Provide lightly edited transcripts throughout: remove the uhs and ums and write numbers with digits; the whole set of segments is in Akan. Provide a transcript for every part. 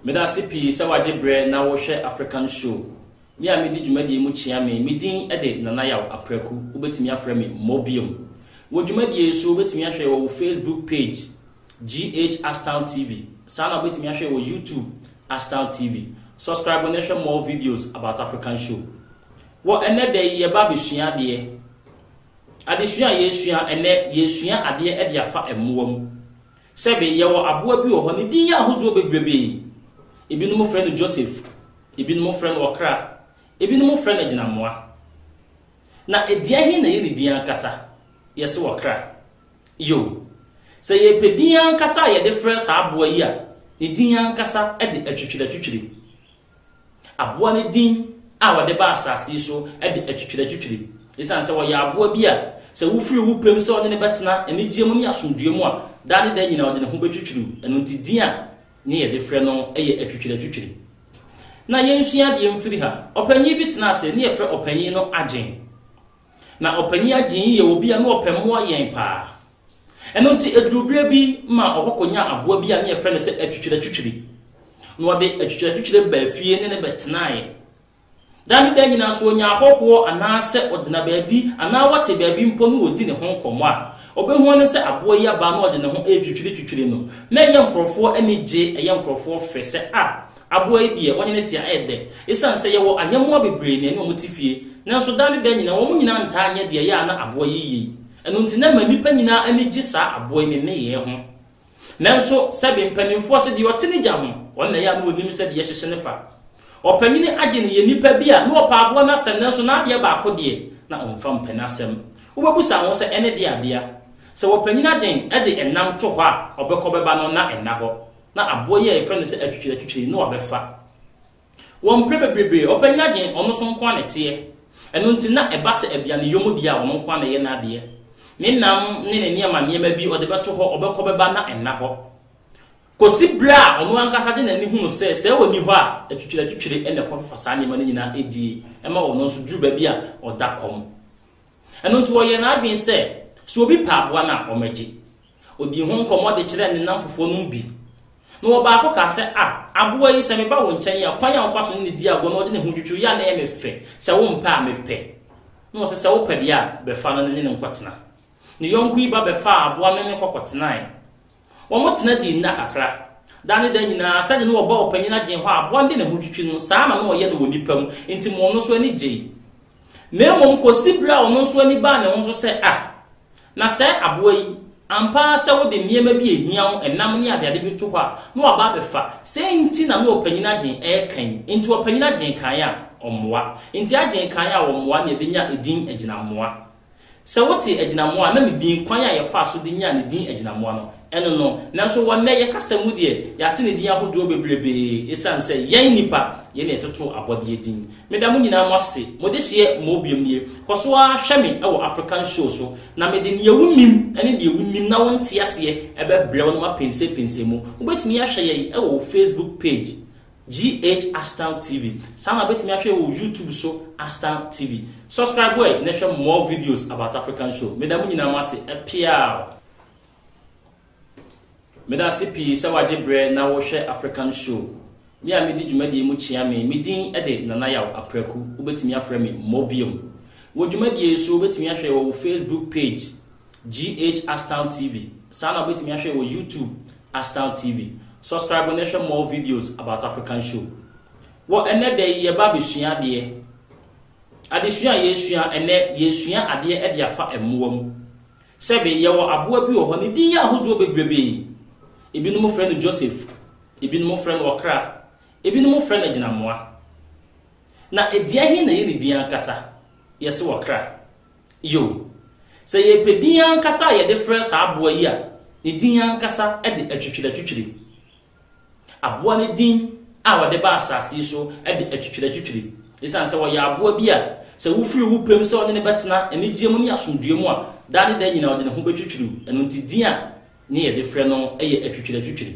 Meda ase pii sɛ wagye berɛ na wohwɛ African Show. Me a medi dwumadie mu kyea me, me din de Nana Yaw Apraku, wobɛtumi afrɛ me Mobiom. Wɔ dwumadie yi so wobɛtumi ahwɛ wɔ wo Facebook page GH Ashtown TV, saa na wobɛtumi ahwɛ wɔ YouTube Ashtown TV. Subscribe na hwɛ more videos about African Show. Wɔ ɛnɛ da yi yɛba abɛsua adeɛ. Adesua a yɛresua ɛnɛ, yɛresua adeɛ de afa mmoa mu. Sɛbe, yɛwɔ aboa bi wɔ hɔ, ne din yɛ ahodoɔ bebrebee. Ebinom frɛ no Joseph, ebinom frɛ no ɔkra, ebinom frɛ no agyinamoa. Na ɛdeɛn he na ɛyɛ ne din ankasa? Yɛse ɔkra. Yo, sɛ yɛpɛ din ankasa a yɛde frɛ saa aboa yi a, ne din ankasa de atwitwiratwitwire. Aboa no din a wɔde ba asase yi so de atwitwiratwitwire. Esiane sɛ ɔyɛ aboa bi a sɛ wofiri wo pɛ mu sɛ ɔne no bɛtena anigyeɛ mu ne asomdwoeɛ mu a, daa ne daa nyinaa ɔde ne ho bɛtwitwiri wo. Ɛno nti din a ne yɛde frɛ no yɛ atwitwiratwitwire. Na yɛnsua adeɛ mfiri ha. Ɔpanyin bi tenaa ase, ne yɛfrɛ ɔpanyin no Agyen. Na ɔpanyin Agyen yi yɛ obi a na ɔpɛ mmoa yɛn paa. Ɛno nti, ɛduruu berɛ bi ma ɔkɔ kɔnyaa aboa bi a ne yɛfrɛ no sɛ atwitwiratwitwiri. Na ɔde atwitwiratwitwire baa fie ne no bɛtenaeɛ. Daa ne daa nyinaa so ɔnya ahɔhoɔ anaasɛ ɔdena baabi anaa wɔte baabi mpo na wɔdi ne ho nkɔmmɔ a, ɔbɛhu ara ne sɛ aboa yi aba na ɔde ne ho retwitwiritwitwiri no. Na ɛyɛ nkurɔfoɔ ani gye, ɛyɛ nkurɔfoɔ fɛ sɛ, Ah, Aboa yi deɛ, wɔne no te a, ɛyɛ dɛ. Esiane sɛ yɛwɔ ayɛmmoa bebree na yɛne wɔn te fie, nanso daa ne daa nyinaa wɔn nyinaa ntaa nyɛ deɛ ɛyɛ a na aboa yi yɛ yi. Ɛno nti na ɛma nnipa nyinaa ani gye saa aboa yi ne nneyɛɛ ho. Nanso sɛbe mpanimfoɔ se deɛ ɔte ne gya ho, ɔno na ɛyɛ a na ɔnim sɛdeɛ yɛhyehye no fa. Ɔpanyini Agyen yɛ nipa bi a na ɔpɛ aboa no asɛm nanso n'adeɛ baako deɛ, na ɔmfa mpɛ n'asɛm. Wobɛbusa ho sɛ ɛne deɛ abea? Sɛ ɔpanyini Agyen de ɛnam to hɔ a, ɔbɛkɔ bɛba no na ɛnna hɔ. Na aboa yi a yɛfrɛ no sɛ atwitwiratwitwiri no wabɛfa. Wɔ mprɛ bebrebe, ɔpanyin adwen, ɔno nso nko ara na ɛteɛ. Ɛno nti na ɛba sɛ aduaneyɔ mu deɛ a, ɔno nko ara na ɛyɛ n'adeɛ. Ne nam ne ne nneɛma nneɛma bi, ɔde bɛto hɔ, ɔbɛkɔ bɛba na ɛnna hɔ. Kɔsi berɛ a ɔno ankasa de n'ani hunu sɛ, sɛ ɔnni hɔ a, atwitwiratwitwiri na ɛkɔfefa saa nneɛma no nyinaa die ma ɔno nso duru baabi a ɔda kɔm. Ɛno nti ɔyɛɛ n'adwene sɛ, sɛ obi pɛ aboa no a, ɔmmɛgye. Odii ho nkɔmmɔ de kyerɛɛ ne nnamfofoɔ no mu bi. Na ɔbaako kaa sɛ, A, aboa yi, sɛ meba wo nkyɛn a, kwan a wofa so ne no di agorɔ na ɔde ne ho twitwi wo yi a na ɛyɛ me fɛ. Sɛ wompɛ a, mepɛ. Na ɔse, Sɛ wopɛ deɛ a, bɛfa no ne no nkɔtena. Ne yɔnko yi ba bɛfaa aboa no ne no kɔkɔtenae. Wɔtena dii nna kakra. Da ne da nyinaa, sɛdeɛ na wɔba ɔpanyin adwene hɔ a aboa no de ne ho twitwi no, saa ara na na ɔyɛ no wɔ nnipa mu, enti ma ɔno nso ani gyei. Na mmom kɔsi berɛ a ɔno nso ani baa ne ho so sɛ, Ah, na sɛɛ aboa yi, ampa ara sɛ wode nneɛma bi a ɛhia wo, ɛnam ne adeade bi to hɔ a, na waba abɛfa. Sei nti na na ɔpanyin adwene reka yi. Enti ɔpanyin adwene kaeɛ a, ɔmmoa. Enti adwene kaeɛ a ɔmmoa na ɛbɛnya edin agyinamoa. Sɛ wote agyinamoa a, na ne din, kwan a yɛfaa so de nyaa ne din agyinamoa no, ɛno no. Nanso wɔ nnɛ yɛ kasa mu deɛ, yɛato ne din ahodoɔ bebrebee esiane sɛ yɛn nnipa, yɛn na yɛtotoo abɔdeɛ din. Meda mo nyinaa mo ase. Mo dehyeɛ Mobiom nie. Kɔ so ara hwɛ me wɔ African show so, na mede neɛ wonim ne deɛ wonim na wonte aseɛ bɛbrɛ wo na mapɛnsɛpɛnsɛ mu. Wobɛtumi ahwɛ yɛn wɔ wo Facebook page. GH Ashtown TV. Saa na wobɛtumi ahwɛ wɔ YouTube so Ashtown TV. Subscribe ɛ na hwɛ more videos about African show. Meda mo nyinaa mo ase. Ɛpeaw. Meda ase pii sɛ wagye berɛ na wohwɛ African show. Me a medi dwumadie mu kyea me. Me din de Nana Yaw Apraku. Wobɛtumi afrɛ me Mobiom. Wɔ dwumadie yi so wobɛtumi ahwɛ wɔ wo Facebook page GH Ashtown TV. Saa na wobɛtumi ahwɛ wɔ YouTube Ashtown TV. Subscribe na hwɛ more videos about African show. Wɔ ɛnɛ da yi yɛba abɛsua adeɛ. Adesua a yɛresua ɛnɛ, yɛresua adeɛ de afa mmoa mu. Sɛbe yɛwɔ aboa bi wɔ hɔ, ne din yɛ ahodoɔ bebrebee. Ebinom frɛ no Joseph, ebinom frɛ no ɔkra, ebinom frɛ no agyinamoa. Na ɛdeɛn he na ɛyɛ ne din ankasa? Yɛse ɔkra. Yiw, sɛ yɛrepɛ din ankasa a yɛde frɛ saa aboa yi a, ne din ankasa de atwitwiratwitwiri. Aboa no din a wɔde ba asase yi so de atwitwiratwitwiri. Esiane sɛ ɔyɛ aboa bi a sɛ wofiri wo pɛ mu sɛ ɔne no bɛtena anigyeɛ mu ne asomdwoeɛ mu a, daa ne daa nyinaa ɔde ne ho bɛtwitwiri wo. Ɛno nti din a ne yɛde frɛ no yɛ atwitwiratwitwiri.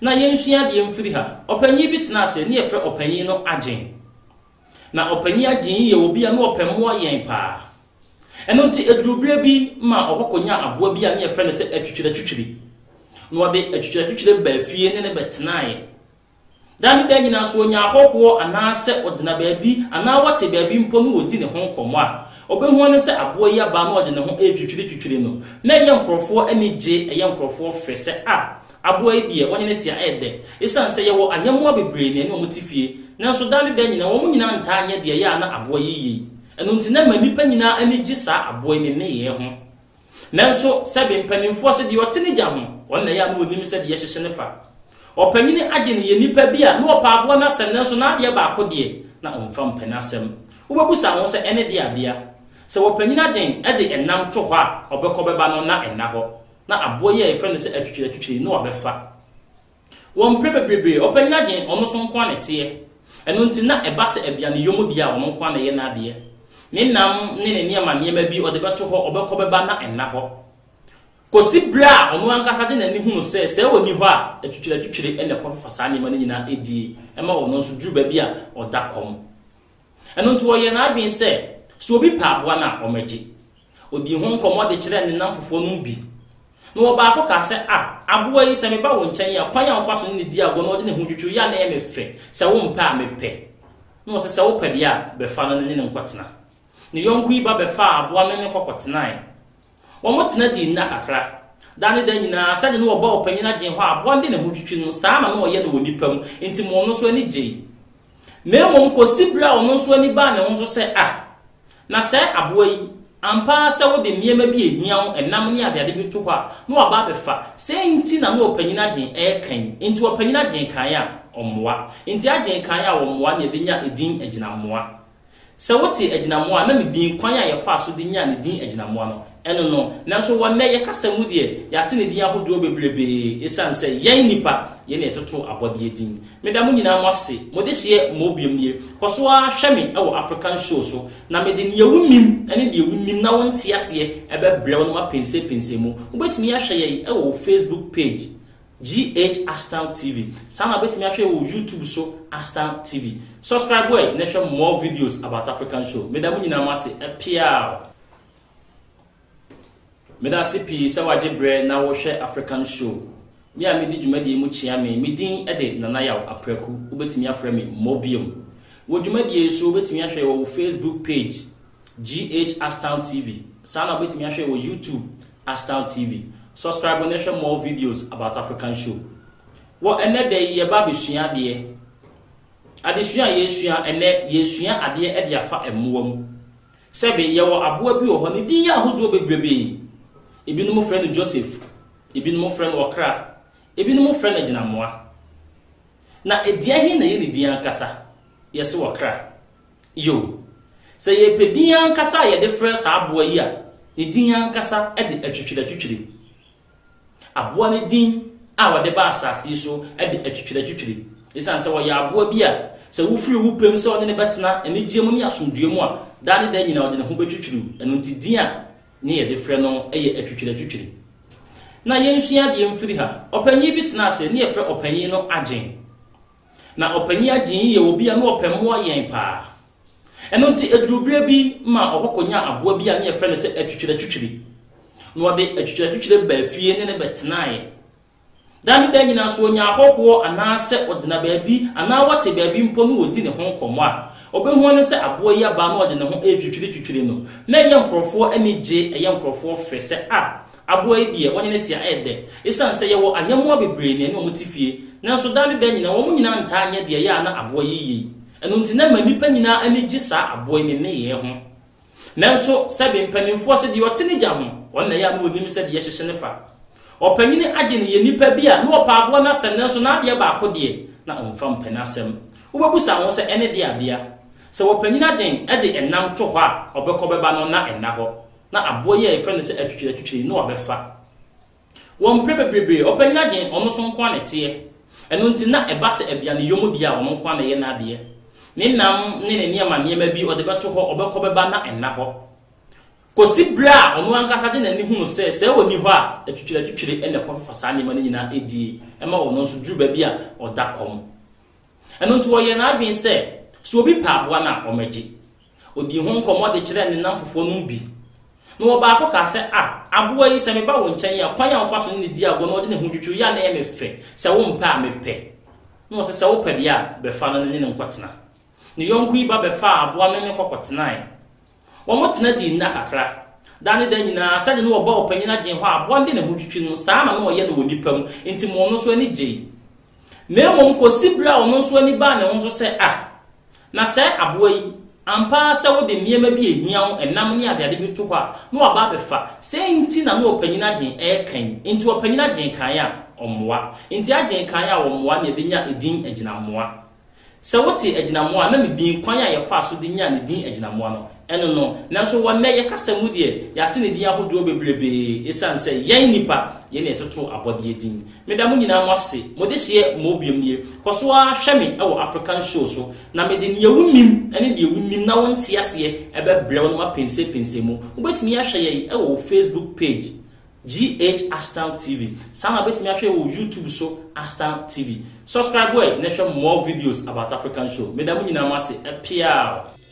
Na yɛnsua adeɛ mfiri ha. Ɔpanyin bi tenaa ase, ne yɛfrɛ ɔpanyin no Agyen. Na ɔpanyin Agyen yi yɛ obi a na ɔpɛ mmoa yɛn paa. Ɛno nti, ɛduruu berɛ bi ma ɔkɔ kɔnyaa aboa bi a ne yɛfrɛ no sɛ atwitwiratwitwiri. Na ɔde atwitwiratwitwire baa fie ne no bɛtenaeɛ. Daa ne daa nyinaa sɛ ɔnya ahɔhoɔ anaasɛ ɔdena baabi anaa wɔte baabi mpo na wɔdi ne ho nkɔmmɔ a, ɔbɛhu ara ne sɛ aboa yi aba na ɔde ne ho retwitwiritwitwiri no. Na ɛyɛ nkurɔfoɔ ani gye, ɛyɛ nkurɔfoɔ fɛ sɛ, Ah, aboa yi deɛ, wɔne no te a, ɛyɛ dɛ. Ɛsiane sɛ yɛwɔ ayɛmmoa bebree na ɛne wɔn te fie, nanso daa ne daa nyinaa wɔn nyinaa ntaa nyɛ deɛ ɛyɛ a na aboa yi yɛ yi. Ɛno nti na ɛma nnipa nyinaa ani gye saa aboa yi ne nneyɛɛ ho. Nanso sɛbe mpanimfoɔ se deɛ ɔte ne gya ho, ɔno na ɛyɛ a na ɔnim sɛdeɛ ɛhyehye no fa. Ɔpanyini Agyen yɛ nipa bi a na ɔpɛ aboa no asɛm nanso n'adeɛ baako deɛ, na ɔmfa mpɛ n'asɛm. Wobɛbusa ho sɛ ɛne deɛ abea? Sɛ ɔpanyini Agyen de ɛnam to hɔ a, ɔbɛkɔ bɛba no na ɛnna hɔ. Na aboa yi a yɛfrɛ no sɛ atwitwiri atwitwiri no wabɛfa. Wɔ mprɛ bebrebe, ɔpanyin adwen, ɔno nso nko ara na ɛteɛ. Ɛno nti na ɛba sɛ aduane-yɔ mu deɛ a, ɔno nko ara na ɛyɛ n'adeɛ. Ne nam ne ne nneɛma nneɛma bi, ɔde bɛto hɔ, ɔbɛkɔ bɛba na ɛnna hɔ. Kɔsi berɛ a ɔno ankasa de n'ani hunu sɛ, sɛ ɔnni hɔ a, atwitwire-atwitwire na ɛkɔfefa saa nneɛma no nyinaa die ma ɔno nso duru baabi a ɔda kɔm. Ɛno nti ɔyɛɛ n'adwene sɛ, sɛ obi pɛ aboa no a, ɔmmɛgye. Ɔdii ho nkɔmmɔ de kyerɛɛ ne nnamfofoɔ no mu bi. Na ɔbaako kaa sɛ, A, aboa yi, sɛ meba wo nkyɛn a, kwan a wofa so ne no di agorɔ na ɔde ne ho twitwi wo yi a na ɛyɛ me fɛ. Sɛ wompɛ a, mepɛ. Na ɔse, Sɛ wopɛ deɛ a, bɛfa no na ne no nkɔtena. Ne yɔnko yi ba bɛfaa aboa no ne no kɔkɔtenae. Wɔtena dii nna kakra. Da ne da nyinaa, sɛdeɛ na wɔba ɔpanyin agyen hɔ a aboa no de ne ho twitwi no, saa na na ɔyɛ no wɔ nnipa mu, enti ma ɔno nso ani gyei. Na mmom kɔsi berɛ a ɔno nso ani baa ne ho so sɛ, Ah, na sɛɛ aboa yi, ampa ara sɛ wode nneɛma bi a ɛhia wo, ɛnam ne adeade bi to hɔ a, na waba abɛfa. Sɛn nti na na ɔpanyin agyen reka yi? Enti ɔpanyin agyen kaeɛ a, ɔmmoa. Enti agyen kaeɛ a ɔmmoa na yɛde nya edin agyinammoa. Sɛ wote agyinamoa a, na ne din, kwan a yɛfaa so de nyaa ne din agyinamoa no, ɛno no. Nanso wɔ nnɛ yɛ kasa mu deɛ, yɛato ne din ahodoɔ bebrebee esiane sɛ yɛn nnipa, yɛn na yɛtoto abɔdeɛ din. Meda mo nyinaa mo ase. Mo dehyeɛ Mobiom nie. Kɔ so ara hwɛ me wɔ African show so, na mede nea wonnim ne deɛ wonim na wonte aseɛ bɛbrɛ wo na mapɛnsɛpɛnsɛ mu. Wobɛtumi ahwɛ yɛn wɔ wo Facebook page. GH Ashtown TV. Saa na wobɛtumi ahwɛ wɔ YouTube so Ashtown TV. Subscribe ɛ na hwɛ more videos about African show. Meda mo nyinaa mo ase. Ɛpeaw. Meda ase pii sɛ wagye berɛ na wohwɛ African show. Me a medi dwumadie mu kyea me, me din de Nana Yaw Apraku. Wobɛtumi afrɛ me Mobiom. Wɔ dwumadie yi so wobɛtumi ahwɛ wɔ wo Facebook page GH Ashtown TV. Saa na wobɛtumi ahwɛ wɔ YouTube Ashtown TV. Subscribe na hwɛ more videos about African show. Wɔ ɛnɛ da yi yɛba abɛsua adeɛ. Adesua a yɛresua ɛnɛ, yɛresua adeɛ de afa mmoa mu. Sɛbe yɛwɔ aboa bi wɔ hɔ, ne din yɛ ahodoɔ bebrebee. Ebinom frɛ no Joseph, ebinom frɛ no ɔkra, ebinom frɛ no agyinamoa. Na ɛdeɛn he na ɛyɛ ne din ankasa? Yɛse ɔkra. Yiw, sɛ yɛrepɛ din ankasa a yɛde frɛ saa aboa yi a, ne din ankasa de atwitwiratwitwiri. Aboa no din a wɔde ba asase yi so de atwitwiratwitwiri. Esiane sɛ ɔyɛ aboa bi a sɛ wofiri wo pɛ mu sɛ ɔne no bɛtena anigyeɛ mu ne asomdwoeɛ mu a, daa ne daa nyinaa ɔde ne ho bɛtwitwiriw. Ɛno nti din a ne yɛde frɛ no yɛ atwitwiratwitwiri. Na yɛnsua adeɛ mfiri ha. Ɔpanyin bi tenaa ase, ne yɛfrɛ ɔpanyin no Agyen. Na ɔpanyin Agyen yi yɛ obi a na ɔpɛ mmoa yɛn paa. Ɛno nti, ɛduruu berɛ bi ma ɔkɔ kɔnyaa aboa bi a ne yɛfrɛ no sɛ atwitwiratwitwiri. Na ɔde atwitwiratwitwire baa fie ne no bɛtenaeɛ. Daa ne daa nyinaa, sɛ ɔnya ahɔhoɔ anaasɛ ɔdena baabi anaa wɔte baabi mpo na wɔdi ne ho nkɔmmɔ a, ɔbɛhu ara ne sɛ aboa yi aba na ɔde ne ho retwitwiritwitwiri no. Na ɛyɛ nkurɔfoɔ ani gye, ɛyɛ nkurɔfoɔ fɛ sɛ, Ah, Aboa yi deɛ, wɔne no te a, ɛyɛ dɛ. Esiane sɛ yɛwɔ ayɛmmoa bebree na yɛne wɔn te fie, nanso daa ne daa nyinaa, wɔn nyinaa ntaa nyɛ deɛ ɛyɛ a na aboa yi yɛ yi. Ɛno nti, na ɛma nnipa nyinaa ani gye saa aboa yi ne nneyɛɛ ho. Nanso, sɛbe mpanimfoɔ se, deɛ ɔte ne gya ho, ɔno na ɛyɛ a na ɔnim sɛdeɛ yɛhyehye no fa. Ɔpanyini Agyen yɛ nipa bi a na ɔpɛ aboa no asɛm nanso n'adeɛ baako deɛ, na ɔmfa mpɛ n'asɛm. Wobɛbusa ho sɛ, ɛne deɛ abea? Sɛ ɔpanyini Agyen de ɛnam to hɔ a, ɔbɛkɔ bɛba no na ɛnna hɔ. Na aboa yi a yɛfrɛ no sɛ atwitwiratwitwiri yi, na wabɛfa. Wɔ mprɛ bebrebe, ɔpanyin adwen, ɔno nso nko ara na ɛteɛ. Ɛno nti, na ɛba sɛ aduaneyɔ mu deɛ a, ɔno nko ara na ɛyɛ n'adeɛ. Ne nam ne ne nneɛma nneɛma bi, ɔde bɛto hɔ, ɔbɛkɔ bɛba na ɛnna hɔ. Kɔsi berɛ a ɔno ankasa de n'ani hunu sɛ, sɛ ɔnni hɔ a, atwitwiratwitwiri na ɛkɔfefa saa nneɛma no nyinaa die ma ɔno nso duru baabi a ɔda kɔm. Ɛno nti, ɔyɛɛ n'adwene sɛ, sɛ obi pɛ aboa no a, ɔmmɛgye. Odii ho nkɔmmɔ de kyerɛɛ ne nnamfofoɔ no mu bi. Na ɔbaako kaa sɛ, Ah, aboa yi, sɛ meba wo nkyɛn a, kwan a wofa so ne no di agorɔ na ɔde ne ho twitwi wo yi a na ɛyɛ me fɛ. Sɛ wompɛ a, mepɛ. Na ɔse sɛ wopɛ deɛ a, bɛfa no ne no nkɔtena. Ne yɔnko yi ba bɛfaa aboa no ne kɔkɔtenae. Wɔtena dii nna kakra. Da ne da nyinaa, sɛdeɛ na wɔba ɔpanyin agyen hɔ a aboa no de ne ho twitwi no, saa na na ɔyɛ no wɔ nnipa mu, enti ma ɔno nso ani gyei. Na mmom kɔsi berɛ a ɔno nso ani baa ne ho so sɛ, Ah, na sɛɛ aboa yi, ampa ara sɛ wode nneɛma bi a ɛhia wo, ɛnam ne adeade bi to hɔ a, na waba abɛfa. Sei nti na na ɔpanyin agyen reka yi. Enti ɔpanyin agyen kaeɛ a, ɔmmoa. Enti agyen kaeɛ a ɔmmoa na yɛde nya edin agyinammoa. Sɛ wote agyinamoa a, na ne din, kwan a yɛfaa so de nyaa ne din agyinamoa no, ɛno no. Nanso wɔ nnɛ yɛ kasa mu deɛ, yɛato ne din ahodoɔ bebrebee esiane sɛ yɛn nnipa, yɛn na yɛtoto abɔdeɛ din. Meda mo nyinaa mo ase. Mo dehyeɛ Mobiom nie. Kɔ so ara hwɛ me wɔ African show so, na mede nea wonnim ne deɛ wonim na wonte aseɛ bɛbrɛ wo na mapɛnsɛpɛnsɛ mu. Wobɛtumi ahwɛ yɛn wɔ wo Facebook page. GH Ashtown TV. Saa na wobɛtumi ahwɛ wɔ YouTube so Ashtown TV. Subscribe ɛ na hwɛ more videos about African show. Meda mo nyinaa mo ase. Ɛpeaw!